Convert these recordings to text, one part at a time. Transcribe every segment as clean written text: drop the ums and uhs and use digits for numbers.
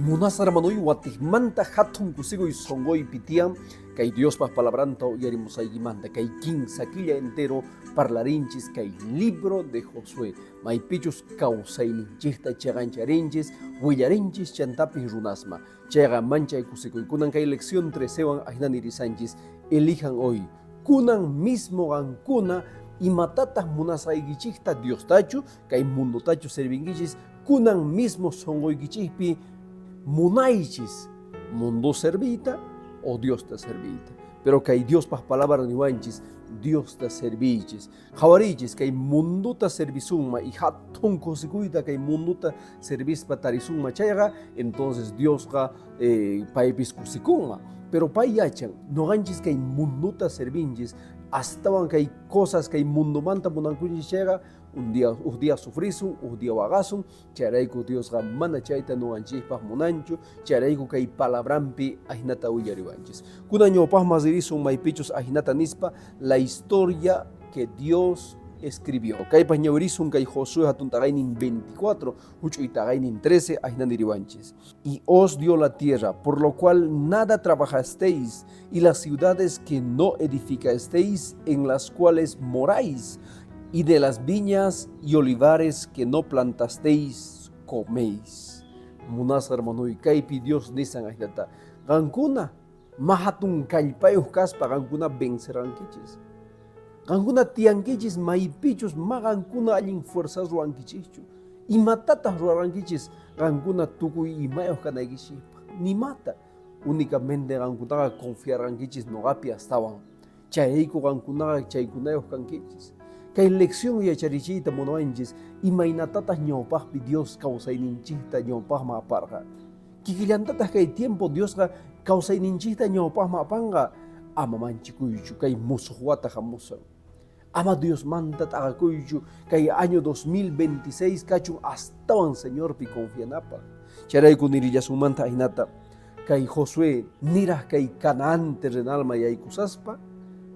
Munasqa hermanoy, watejmanta jatun kusikuy sonqoypi tiyan kay Diospa palabranta uyarimusaykimanta. Kay kinsa killa entero parlarinchis kay libro de Josué, maypichus kawsayninchikta cheqancharinchis, willarinchis chantapis runasma. Chayqa manchay kusikuykunan kay lección 13wan ajina nirisanchis, elijan hoy, kunan mismo qankuna imatataq munasqaykichikta Diostachu, kay mundotachu servinkichis, kunan mismo sonqoykichikpi munaychis mundo serviyta o Diosta serviyta. Pero kay Diospaj palabra niwanchis, Diosta serviychis. Qhawariychis, kay mundota servisunma y hatun kusikuyta kay mundota servispa tarisunma chayqa, entonces Diosqa paypis kusikunma. Pero pay yachan, noqanchis kay mundota servinchis, astawan kay cosas kay mundomanta munankunchis chayqa, un día, uj día sufrisun, uj día waqasun, chayrayku Diosqa mana chayta noqanchispaq munanchu, chayrayku kay palabranpi ajinata willariwanchis. Kunan ñawpaqman ririsun maypichus ajinata nispa, la historia que Dios escribió. Kaypaq ñawirisun kay Josué hatun taqaynin 24, huch'uy taqaynin 13, ajina niriwanchis. Y os dio la tierra, por lo cual nada trabajasteis, y las ciudades que no edificasteis, en las cuales moráis, y de las viñas y olivares que no plantasteis, coméis. Munasqa hermanoy, kaypi Dios nisan ajinata, qankuna ma hatun kallpayuq kaspa qankuna vencerankichis. Qankuna tiyankichis maypichus ma qankuna allin fuerzas ruwankichischu. Imatataq ruwarankichis qankuna tukuy imayuq kanaykichispaq? Nimata. Únicamente qankunaqa confiarankichis noqapi astawan. Chayrayku qankunaqa chaykunayuq kankichis. Kay lección yacharichiyta munawanchis imaynatataq ñawpaqpi Dios kawsayninchikta ñawpaqman aparqa. Kikillantataq kay tiempo Diosqa kawsayninchikta ñawpaqman apanqa, ama manchikuychu kay musuq wata hamusan. Ama Diosmanta t'aqakuychu kay año 2026 kachun astawan Señorpi confianapaq. Chayrayku nirillasunmanta ahinata, kay Josué niraq kay Canaán terrenalman yaykusaspa,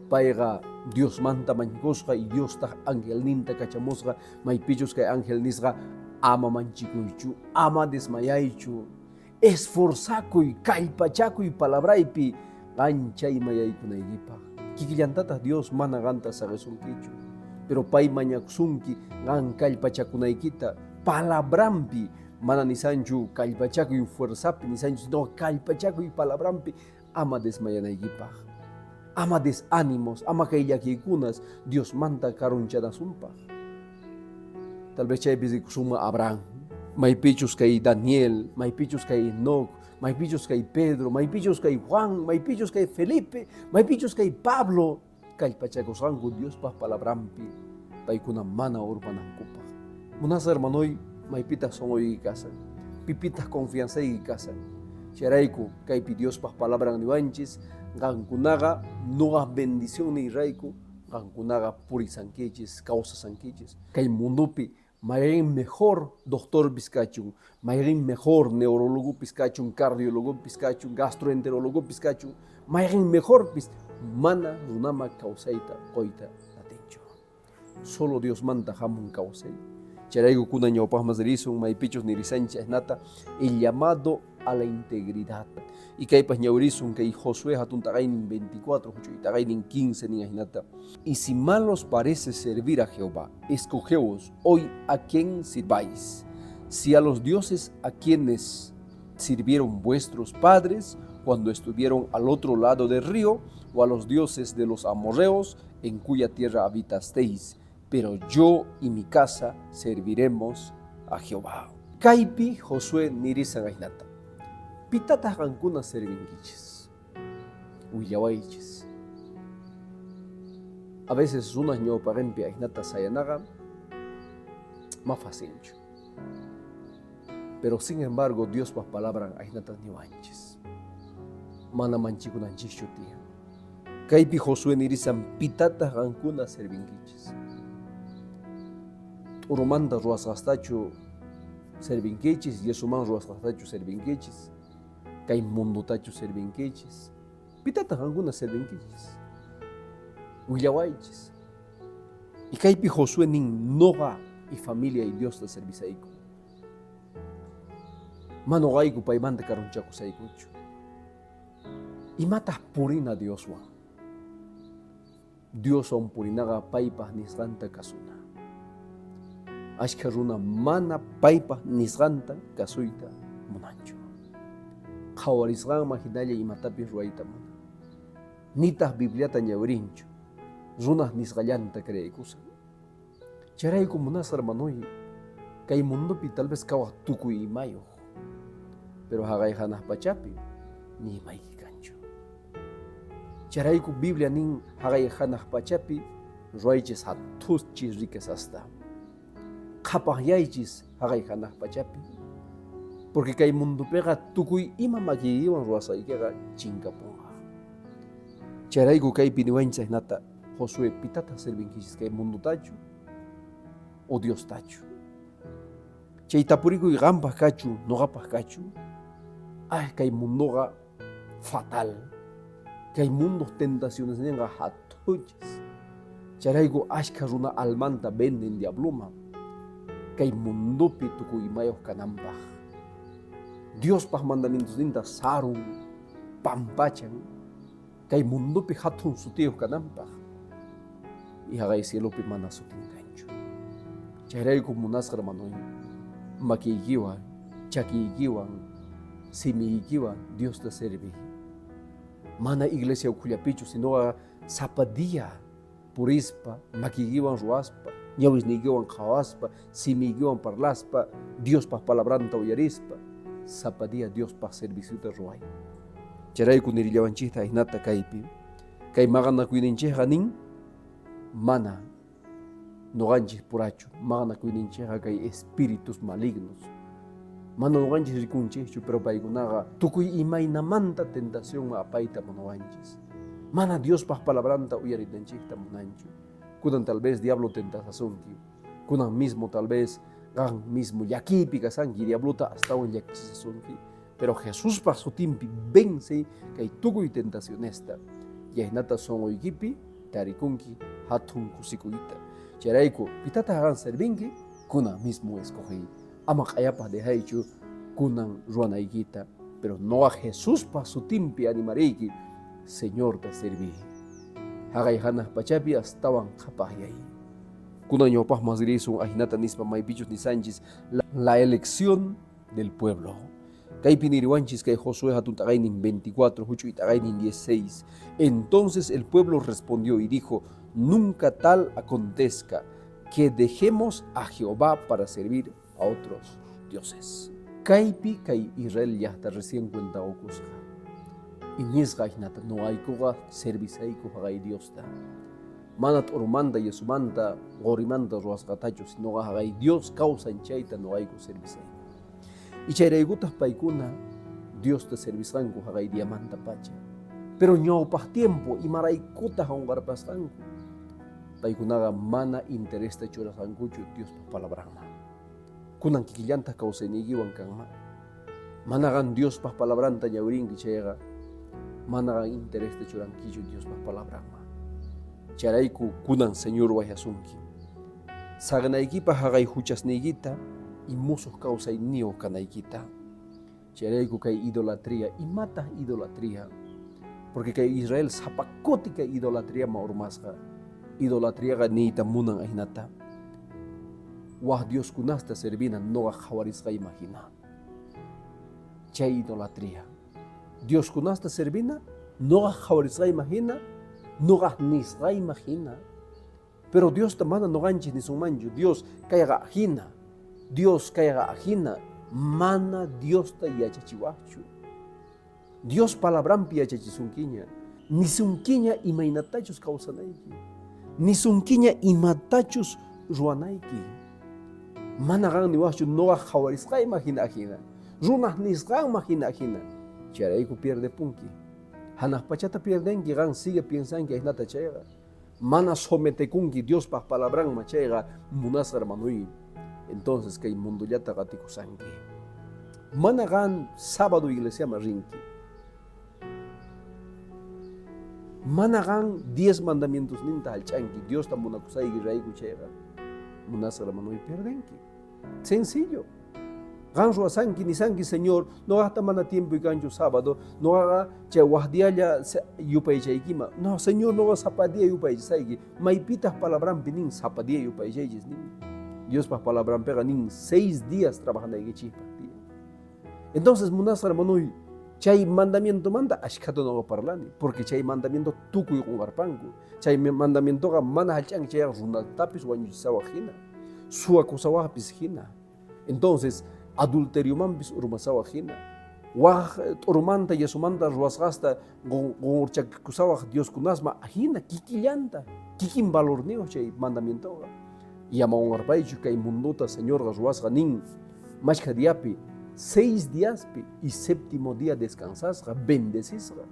payqa Diosmanta mañakusqa y Diostaq angelninta kachamusqa, maypichus kay ángel nisqa, ama manchikuychu, ama desmayaychu, esforzakuy, kallpachakuy palabraypi qan chayman yaykunaykipaq. Kikillantataq Dios mana qanta saqesunkichu, pero pay mañakusunki qan kallpachakunaykita palabranpi, mana nisanchu kallpachakuy fuerzapi nisanchu, sino kallpachakuy palabranpi ama desmayanaykipaq, ama desánimos, ama kay llakiykunas Diosmanta karunchanasunpaq. Tal vez chaypi rikusunman Abraham, maypichus kay Daniel, maypichus kay Enoc, maypichus kay Pedro, maypichus kay Juan, maypichus kay Felipe, maypichus kay Pablo, kallpachakusqanku Diospa palabranpi paykuna mana urmanankupaq. Munasqa hermanoy, maypitaq sonqoyki kasan? Pipitaq confianzayki kasan? Chayrayku kaypi Diospa palabran niwanchis, qankunaqa noqaq bendicionniyrayku qankunaqa purisankichis, kawsasankichis. Kay mundopi mayqen mejor doctorpis kachun, mayqen mejor neurologopis kachun, cardiologopis kachun, gastroenterologopis kachun, mayqen mejorpis mana runama kawsayta qoyta atinchu. Solo Diosmanta hamun kawsay. Chayrayku kunan ñawpaqman risun, maypichus nirisanchis ajinata, el llamado a la integridad. Y kaypaq ñawirisun kay Josué hatun taqaynin 24, huch'uy taqaynin 15 nin ajinata. Y si mal os parece servir a Jehová, escogeos hoy a quien sirváis, si a los dioses a quienes sirvieron vuestros padres cuando estuvieron al otro lado del río, o a los dioses de los amorreos en cuya tierra habitasteis, pero yo y mi casa serviremos a Jehová. Kaypi Josué nirisan ajinata, pitataq qankuna servinkichis? Willawaychis. A veces runaq ñawpaqinpi ajinata sayanaqa ma facilchu. Pero sin embargo Diospa palabran ajinata niwanchis. Mana manchikunanchischu tiyan. Kaypi Josué nirisan, pitataq qankuna servinkichis? T'urumanta ruwasqastachu servinkichis, yesuman ruwasqastachu servinkichis, kay mundotachu servinkichis? Pitataq qankuna servinkichis? Willawaychis. Y kaypi Josué nin noqa y familiay Diosta servisayku. Ma noqayku paymanta karunchakusaykuchu. Imataq purina Dioswan? Dioswan purinaqa paypaq nisqanta kasuna. Ashkha runa mana paypaq nisqanta kasuyta munanchu. Qhawarisqanman hinalla imatapis ruwayta munan. Nitaq Bibliata ñawirinchu, runaq nisqallanta creekusan. Chayrayku munasqa hermanoy, kay mundopi tal vez kawaq tukuy imayuq, pero haqay hanaq pachapi ni imayki kanchu. Chayrayku Biblia nin haqay hanaq pachapi ruwaychis hathutchis riquezasta. Qhapaqyaychis haqay hanaq pachapi. Porque kay mundopiqa tukuy ima makiykiwan ruwasqaykiqa chinkapunqa. Chayrayku kaypi niwanchis hinata Josué, pitataq servinkichis kay mundotachu o Diostachu? Chay tapurikuy qampaq kachu, noqapaq kachu? Ay, kay mundoqa fatal. Kay mundoq tentacionesninqa hathuchis. Chayrayku ashkha runa almanta venden diabloman. Kay mundopi tukuy imayuq kananpaq. Diospaq mandamientosninta sarun, pampachan. Kay mundopi hatun sutiyuq kananpaq. Y haqay cielopi mana sutin kanchu. Chayrayku munasqa hermanoy, makiykiwan, chakiykiwan, simiykiwan Diosta serviy. Mana iglesia ukhullapichu, sinoqa sapa día purispa, makiykiwan ruwaspa, ñawisniykiwan qhawaspa, simiykiwan parlaspa, Diospaq palabranta uyarispa, sapa día Diospaq serviciota ruway. Chayrayku nirillawanchikta hinata kaypi, kay maqanakuyninchikqa nin, mana noqanchik purachu, maqanakuyninchikqa kay espíritus malignos. Mana noqanchik rikunchikchu, pero paykunaqa tukuy imaynamanta tentacionman apayta munawanchis. Mana Diospaq palabranta uyarinanchikta munanchu. Kunan tal vez diablo tentasasunki. Kunan mismo tal vez qan mismo llakiypi kasanki, diablota astawan llakichisasunki. Pero Jesuspaq sutinpi vence kay tukuy tentacionesta. Y ahinata sonqoykipi tarikunki hatun kusikuyta. Chayrayku, pitataq qan servinki? Kunan mismo escogey. Ama q'ayapaq dejaychu kunan ruwanaykita. Pero noqa Jesuspaq sutinpi animariyki, Señorta serviy. Haqay hanaq pachapi astawan qhapaqyay. Kunan ñawpaqman risun ahinata nispa maypichus nisanchis la elección del pueblo. Kaypi niriwanchis kay Josué hatun t'aqaynin 24, huch'uy t'aqaynin 16. Entonces el pueblo respondió y dijo, nunca tal acontezca que dejemos a Jehová para servir a otros dioses. Kaypi kay Israel llaqta recién cuenta ukusqa. Y nisqa hinata noqaykuqa servisayku haqay Diosta. Mana t'urumanta, yesumanta, qorimanta ruwasqatachu, sinoqa haqay Dios kawsan chayta noqayku servisayku. Y chayraykutaq paykuna Diosta servisqanku haqay diamanta pacha. Pero ñawpaq tiempo imaraykutaq qunqarpasqanku? Paykunaqa mana interesta churasqankuchu Diospa palabranman. Kunan kikillantaq kawsayniykiwan kanman. Mana qan Diospa palabranta ñawirinki chayqa, mana qan interesta churankichu Diospa palabranman. Chayrayku kunan Señor waqyasunki. Saqnaykipaq haqay huchasniykita y musuq kawsayniyuq kanaykita. Chayrayku kay idolatría, imataq idolatría? Porque kay Israel sapa kuti kay idolatriaman urmasqa. Idolatriaqa niyta munan ahinata. Waq dioskunasta servina noqa qhawarisqayman hina. Chay idolatría. Dioskunasta servina noqa qhawarisqayman hina, noqa nisqayman hina. Pero Diosta mana noqanchis nisunmanchu, Dios kayqa ajina, Dios kayqa ajina, mana Diosta yachachiwaqchu. Dios palabranpi yachachisunkiña, nisunkiña imaynatachus kawsanayki, nisunkiña imatachus ruwanayki. Mana qan niwaqchu noqa qhawarisqayman hina ajina, runaq nisqanman hina ajina. Chayrayku pierdepunki. Hanaq pachata pierdenki, qan sigue piensanki ahinata chayqa. Mana sometekunki Diospaq palabranman chayqa munasqa hermanoy. Entonces kay mundollata qatikusanki. Mana qan sábado iglesiaman rinki. Mana qan 10 mandamientosninta hallch'anki Diosta munakusayki rayku chayqa, munasqa hermanoy, pierdenki. Sencillo. Qan ruwasanki, nisanki: "Señor, noqaqta mana tiempo kanchu sábado, noqaqa chay waj dialla yupaychaykima". No, Señor, noqa sapa día yupaychasayki. Maypitaq palabranpi nin sapa día yupaychaychis nin? Diospaq palabranpiqa nin 6 días trabajanaykichikpaq tiyan. Entonces, munasqa hermanoy, chay mandamientomanta ashkhata noqa parlani, porque chay mandamiento tukuy qunqarpanku. Chay mandamientoqa mana hallch'anki chayqa runatapis wañuchisawaq hina, suwakusawaqpis hina. Entonces, adulteriomanpis urmasawaq hina. Waj t'urumanta, yesomanta ruwasqasta qunqurchakusawaq dioskunasma hina kikillanta, kikin valorniyuq chay mandamientoqa. Y ama qunqarpaychu kay mundota Señorqa ruwasqa nin mashkha diapi, 6 diaspi, y séptimo día descansasqa, bendecisqa.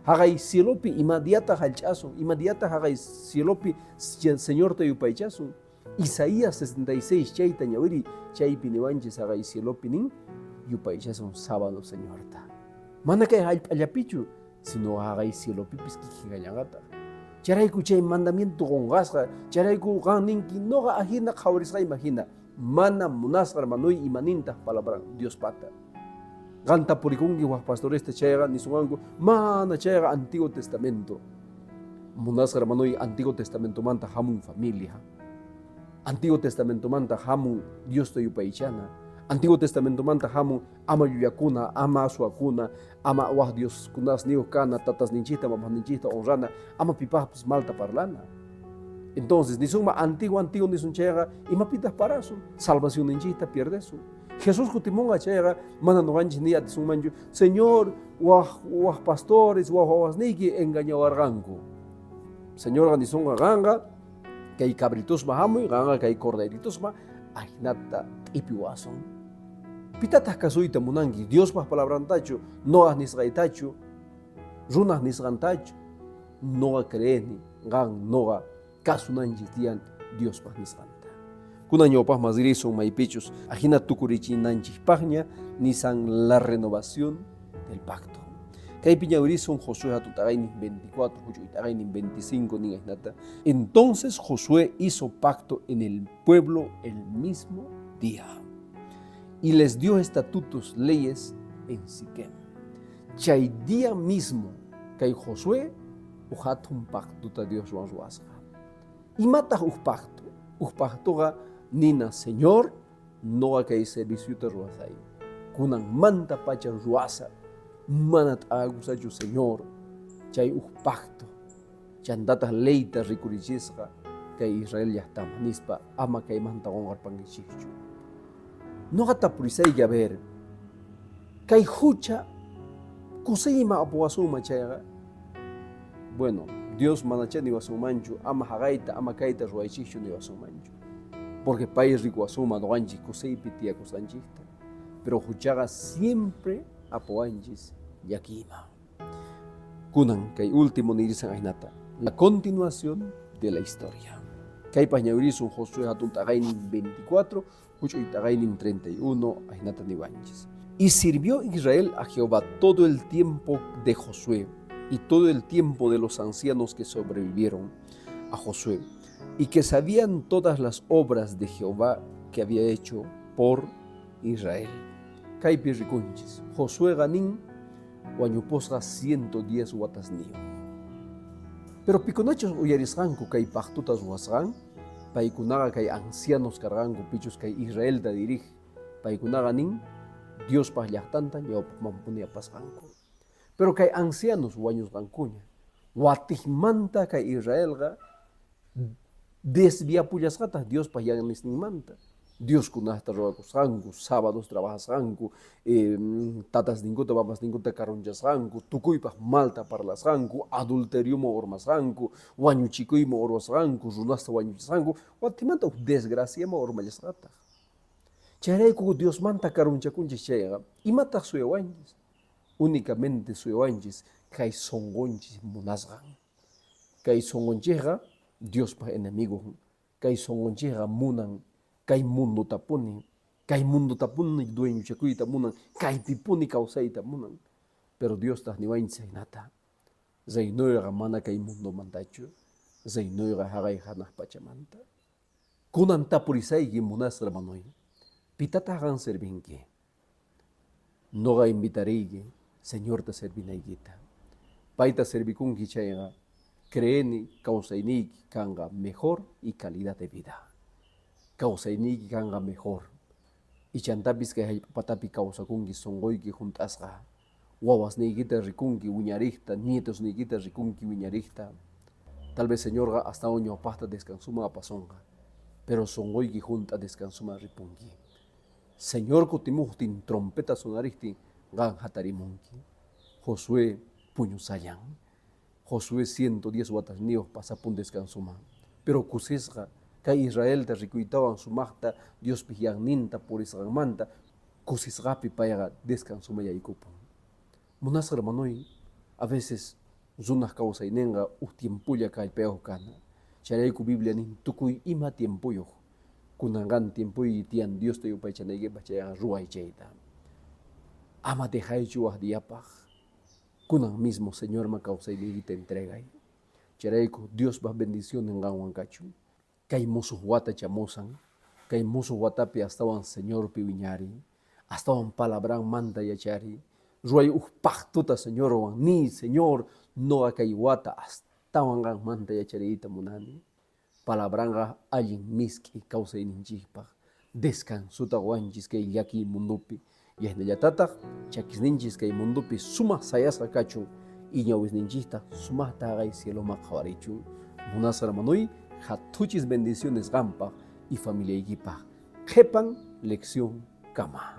Haqay cielopi ima diata hallch'asun, ima diata haqay cielopi Señorta yupaychasun? Isaías 66 chayta ñawiri, chaypi niwanchis haqay cielopi nin yupaychasun sábado Señorta. Mana kay hallp'allapichu, sino haqay cielopipis kikin kallanqataq. Chayrayku chay mandamiento qunqasqa, chayrayku qan ninki noqa ajina qhawarisqayman hina, mana, munasqa hermanoy, imanintaq palabra Diospata. Qan tapurikunki waj pastoresta chayqa nisunqanku mana chayqa Antiguo Testamento. Munasqa hermanoy, Antiguo Testamentomanta hamun familia. Antiguo Testamentomanta hamun Diosta yupaychana. Antiguo Testamentomanta hamun ama llullakuna, ama suwakuna, ama waj dioskunasniyuq kana, tatasninchikta, mamasninchikta honrana, ama pipaqpis malta parlana. Entonces, nisunma antiguo, antiguo nisun chayqa, imapitaq parasun? Salvacionninchikta pierdesun. Jesús kutimunqa chayqa mana noqanchis ni atisunmanchu, Señor, waj waj pastores, waj wawasniyki engañawarqanku. Señorqa nisunqa qanqa kay cabritusma hamuy, qanqa kay corderitusma, ajinata t'ipiwasun. Pitataq kasuyta munanki? Diospaq palabrantachu, noqaq nisqaytachu, runaq nisqantachu? Noqa creeni, qan noqa kasunanchis tiyan Diospaq nisqanta. Kunan ñawpaqman ririsun maypichus ajina tukurichinanchikpaqña nisan la renovación del pacto. Kaypi ñawirisun Josué hatun t'aqaynin 24, huch'uy t'aqaynin 25 nin ajinata. Entonces Josué hizo pacto en el pueblo el mismo día y les dio estatutos, leyes en Siquem. Chay día mismo kay Josué uj hatun pactuta Dioswan ruwasqa. Imataq uj pacto? Uj pactoqa nina, Señor, noqa kay serviciota ruwasay. Kunanmanta pacha ruwasa, mana t'aqakusachu, Señor. Chay uj pacto. Chantataq leyta rikurichisqa kay Israel llaqtaman nispa ama kaymanta qunqarpankichikchu. Noqa tapurisayki, a ver, kay hucha kusiyma apuwasunman chayqa, bueno, Dios manachá niwasunmanchu ama haqayta, ama kayta ruwaychikchu niwasunmanchu. Porque pay rikuwasunman noqanchik kusiypi tiyakusqanchikta. Pero huchaqa siempre apuwanchis llakiyman. Kunan kay último nirisan ajinata. La continuación de la historia. Kaypaq ñawirisun Josué hatun t'aqaynin 24, huch'uy t'aqaynin 31 ajinata niwanchis. Y sirvió Israel a Jehová todo el tiempo de Josué y todo el tiempo de los ancianos que sobrevivieron a Josué y que sabían todas las obras de Jehová que había hecho por Israel. Kaypi rikunchis, Josué nin wañupusqa 110 watasniyuq. Pero pikunachus uyarisqanku kay pactuta ruwasqan, paykunaqa kay ancianos karqanku pichus kay Israelta dirij, paykunaqa nin Diospaq llaqtanta ñawpaqmanpuni apasqanku. Pero kay ancianos wañusqankuña, watiqmanta kay Israelqa desviapullasqataq Diospaq ñanninmanta. Dioskunata ruwakusqanku, sábados trabajasqanku, tatasninkuta, mamasninkuta karunchasqanku, tukuypaq malta parlasqanku, adulterioman urmasqanku, wañuchikuyman urmasqanku, runasta wañuchisqanku, watimanta uj desgraciaman urmallasqataq. Chayrayku Diosmanta karunchakunchis chayqa, imataq suyawanchis? Únicamente suyawanchis kay sunqunchis munasqan. Kay sunqunchikqa Diospaq enemigon. Kay sunqunchikqa munan kay mundotapuni, kay mundotapuni dueñochakuyta munan, kaypipuni kawsayta munan. Pero Diostaq niwanchis chaynata. Reinoyqa mana kay mundomantachu, reinoyqa haqay hanaq pachamanta. Kunan tapurisayki munasqa hermanoy, pitataq qan servinki? Noqa invitariyki Señorta servinaykita. Payta servikunki chayqa, creeni kawsayniyki kanqa mejor y calidad de vida. Kawsayniyki kanqa mejor. Ichantapis kay hallp'a patapi kawsakunki sunquyki hunt'asqa. Wawasniykita rikunki wiñariqta, nietosniykita rikunki wiñariqta. Tal vez Señorqa astawan ñawpaqta descansuman apasunqa, pero sunquyki hunt'a descansuman ripunki. Señor kutimuqtin trompeta sonariqtin qan hatarimunki. Josué puñusallan. Josué 110 watasniyuq pasapun descansuman. Pero kusisqa kay Israelta rikuytawan sumaqta Diospis yanninta purisqanmanta kusisqapi payqa descansuman yaykupun. Munasqa hermanoy, a veces runaq kawsayninqa uj tiempolla kallpayuq kana. Chayrayku Biblia nin tukuy ima tiempoyuq. Kunan qan tiempoyki tiyan Diosta yupaychanaykipaq chayqa ruway chayta. Ama dejaychu waj diapaq. Kunan mismo Señorman kawsayniykita entregay. Chayrayku Diospaq bendicionnin qanwan kachun. Kay musuq wata chamusan, kay musuq watapi astawan Señorpi wiñariy, astawan palabranmanta yachariy, ruway uj pactota Señorwan, niy, Señor, noqa kay wata astawan qanmanta yachariyta munani. Palabranqa allin misk'i kawsayninchikpaq, descansota qowanchis kay llakiy mundopi, yahinallatataq chakisninchis kay mundopi sumaq sayasqa kachun y ñawisninchikta sumaqta haqay cieloman qhawarichun. Munasqa hermanoy, hathuchis bendiciones qampaq y familiaykipaq. Qhipan lección kama.